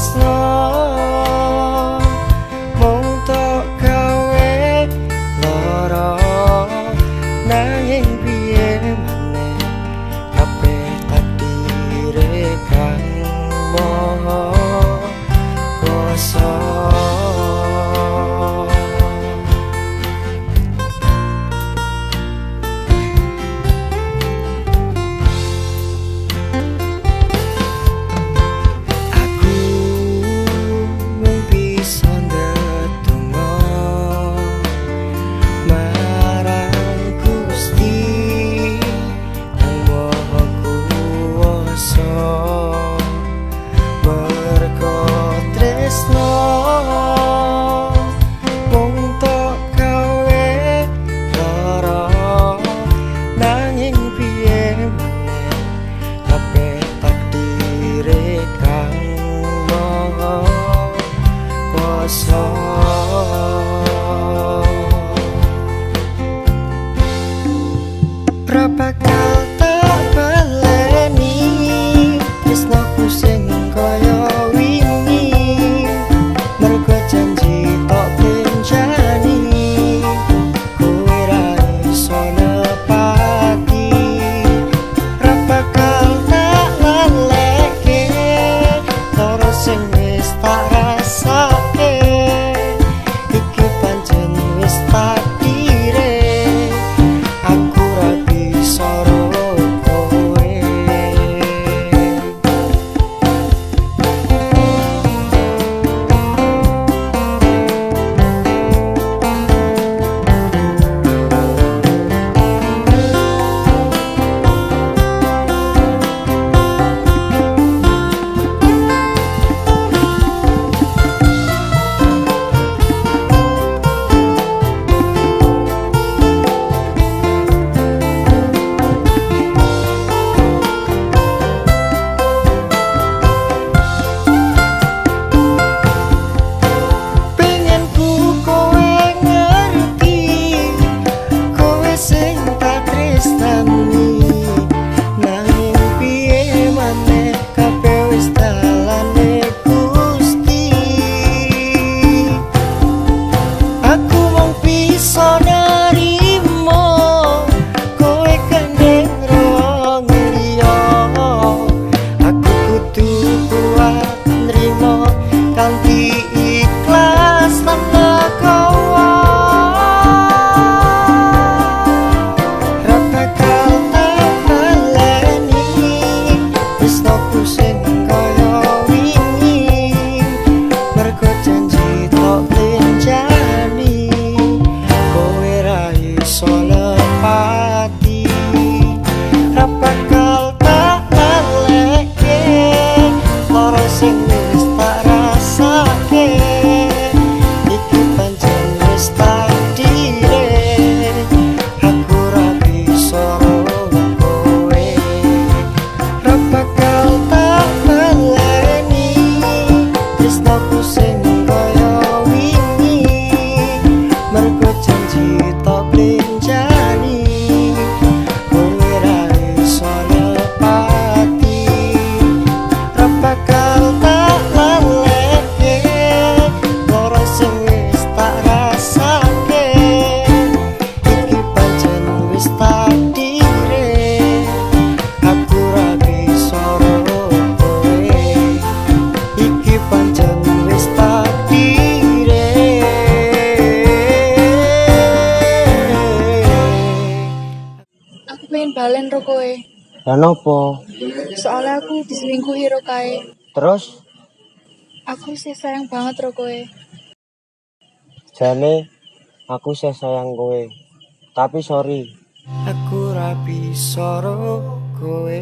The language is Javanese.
tresno mung tok gawe lara, nanging piye maneh kabeh takdire Kang Maha Kuwasa. Aku mung bisa ndedonga marang Gusti Kang Maha Kuwasa, mergo tresno mung tok gawe lara, nanging piye maneh kabeh takdire Kang Maha Kuwasa. Ra bakal tak baleni tresnoku sing kaya wingi, mergo janji tok kenjani kowe ra iso nepati. Ra bakal tak laleke lara sing wis tak rasake, iki pancen wis takdire aku ra bisa ro kowe. Pengen ku kowe ngerti, kowe sing tak tresnani, nanging piye maneh kabeh wis dalane Gusti. Aku mung bisa nerimo kowe gandeng wong liya, aku kudu kuat nrimo kanthi ikhlas lan legowo. Ra bakal tak baleni tresnoku sing kaya wingi, mergo janji tok lenjani kowe ra iso nepati. Ra bakal tak laleke lara sing wis tak rasake, iki pancen wis takdire aku ra bisa ro kowe. Ra bakal tak baleni tresnoku sing kaya wingi, mergo janji tok blenjani kowe ra iso nepati. Ra bakal tak laleke lara sing wis tak rasake, iki pancen wis takdire aku ra bisa ro kowe, iki pancen wis takdire. Aku pengen balen ro kowe. Lah nopo? Soalnya aku diselingkuhi ro kae. Terus Aku sih sayang banget ro kowe. jane aku sih sayang kowe. Tapi sorry, aku ra bisa ro kowe.